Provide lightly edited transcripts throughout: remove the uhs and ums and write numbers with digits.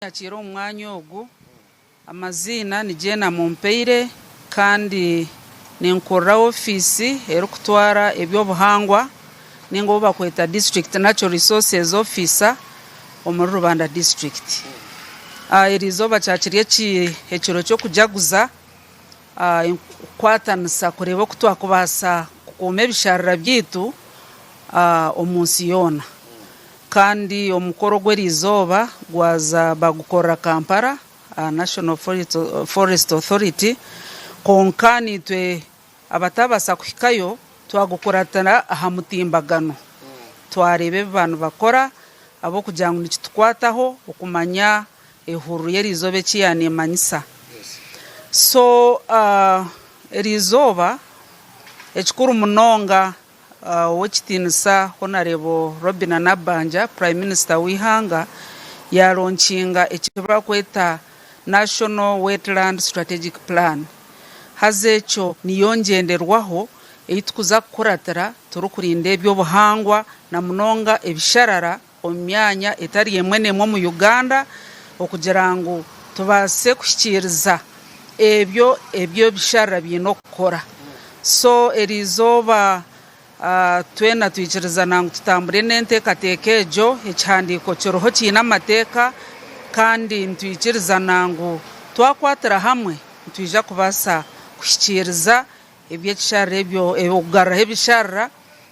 Nyakiire omu mwanya ogu. Amaziina ni Jane Amumpaire kandi ninkurira ofiisi erikutwara eby'obuhangwa ninga ou bakweta District Natural Resources Officer omuri Rubanda District. Eriizooba kyakiri ekiro ky'okujaguza kukwatanisa kureeba oku twakubaasa kukuuma ebisharara byaitu omu nsi yoona. Kandi omukoro gw'eriizooba gwaza bagukorera Kampala aha National Forest Authority kwonka naitwe abatabaasa kuhikayo twagukuratira aha mutimbagano twareeba ebi baba nibakora ahabw'okugira ngu nikitukwataho okumanya ehururu y'eriizooba eki yaanemanyisa. So eriizooba ekikuru munonga Ow'ekitiinisa Honarebo Robinah Nabbanja, Prime Minister w'eihanga yaalonkinga eki barikweta National Wetland Strategic Plan. Haza ekyo niyo ngyenderwaho ei turikuza kukuratira turikurinda eby'obuhangwa na munonga ebisharara omu myanya etari emwe n'emwe omu Uganda okugira ngu tubaase kuhikiiriza ebyo ebi ebisharara biine okukora. So eriizooba twena twikirizana ngu tutambure n'enteekateeka egyo, ekihandiiko kiriho kiine amateeka kandi nitwikirizana ngu twakwatira hamwe nitwija kubaasa kuhikiiriza eby'ekisharara ebyo, okugaruraho ebisharara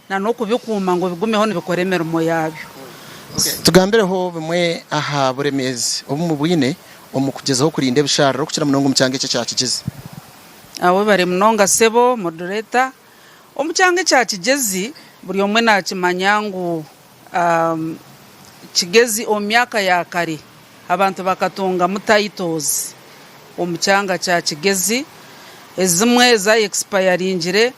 na n'okubikuuma ngu bigumeho nibikora emirimo yaabyo. Tugambireho bumwe aha buremeezi obu mubwine omu kugyezaho kurinda ebisharara okukira munonga omu kyanga eki ekya Kigyezi. Webare munonga sebo moderator. Omu kyanga ekya Kigyezi buri omwe nakimanya ngu Kigezi omu myaka ya kare abantu bakatungamu titles omu kyanga kya Kigezi ezimwe za expiringire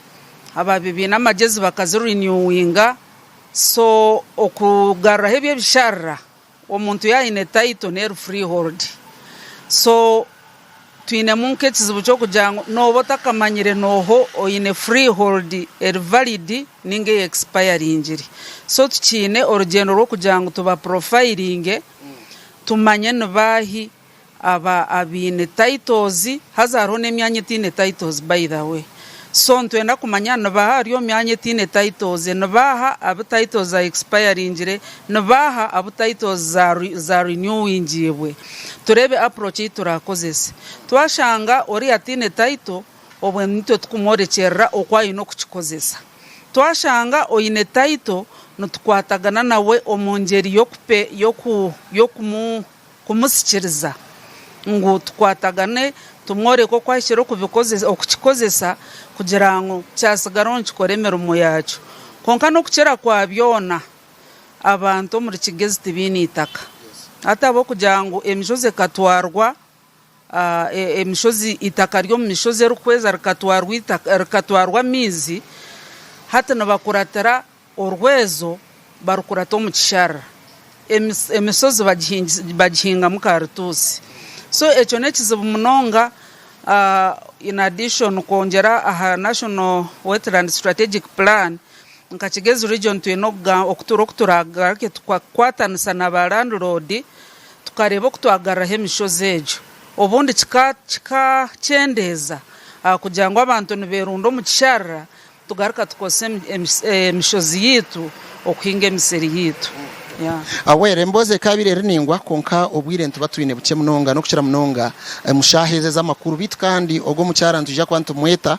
ababaire baine amagyezi bakazi renewinga so okugaruraho eby'ebisharara Omuntu yaaba aine title n'eri freehold so twinemu nk'ekizibu ky'okugira ngu nooba otakamanyire nooha oine freehold eri valid ninga eya expiringire. So tukiine orugyendo rw'okugira ngu tuba profilinge tumanye ni baahi Aba abaine titles haza hariho n'emyanya etaine titles by the way. So nitwenda kumanya nibaha ahari omu myanya etaine titles, nibaha abu titles za expiringire, nibaha abu titles za za renewingiibwe. Tureebe approach ei turakozese. Twashanga oriya ataine title obwe nitwe tukumworekyerera oku aine okukikozesa. Twashanga oine title nitukwatagana nawe omu ngyeri yokupe yoku yokumu kumusikiriza ngu tukwatagane tumworeke oku ahikire okukikozesa kugira ngu kyatsigaraho nikikora emirimo yaakyo. Kwonka n'okukira kwa byona, abantu omuri Kigezi tibaine itaka. Hati ahabw'okugira ngu emishozi ekatwarwa, emishozi eitaka ry'omu mishozi erikweza rikatwarwa amaizi, hati nibakuratira Orwezo barukurata omu kisharara, emishozi bagihingamu karutuusi. So ekyo n'ekizibu munonga in addition kwongyera aha National Wetland Strategic Plan, nka Kigezi Region twine okutuura oku turagaruke tukakwatanisa na ba landlord tukareeba oku twagaruraho emishozi egyo. Obundi kikakyendeeza ahakugira ngu abantu niberunda omu kisharara Tugaruka tukozesa emishozi yaitu okuhinga emisiri yaitu. Awere, emboozi ekaabaire eri naingwa kwonka obwire nituba twine bukye munonga n'okukira munonga omu shaaha ezi ez'amakuru. Beitu kandi ogwo omukyara nitwija kuba nitumweta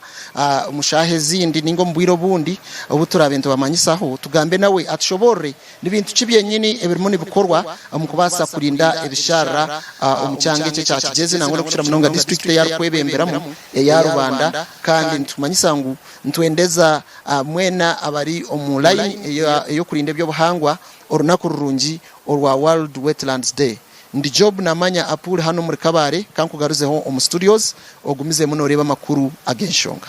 omu shaaha ezindi nainga omu bwire obundi obu turaabe nitubamanyisaho tugambe nawe atushoboorore Ni bintu ki byenyini ebirimu nibikorwa omu kubaasa kurinda ebisharara omu kyanga eki ekya Kigyezi nangwa n'okukira munonga disiturikiti ei arikwebemberamu eya Rubanda? Kandi nitumanyisa ngu nitwendeza mwena abari omu layini ey'okurinda eby'obuhangwa orunaku rurungi orwa World Wetlands Day. Ndi Job Namanya Apuuli hanu omuri Kabale, kankugaruzeho omu studios ogumizemu noreeba amakuru ag'enshonga.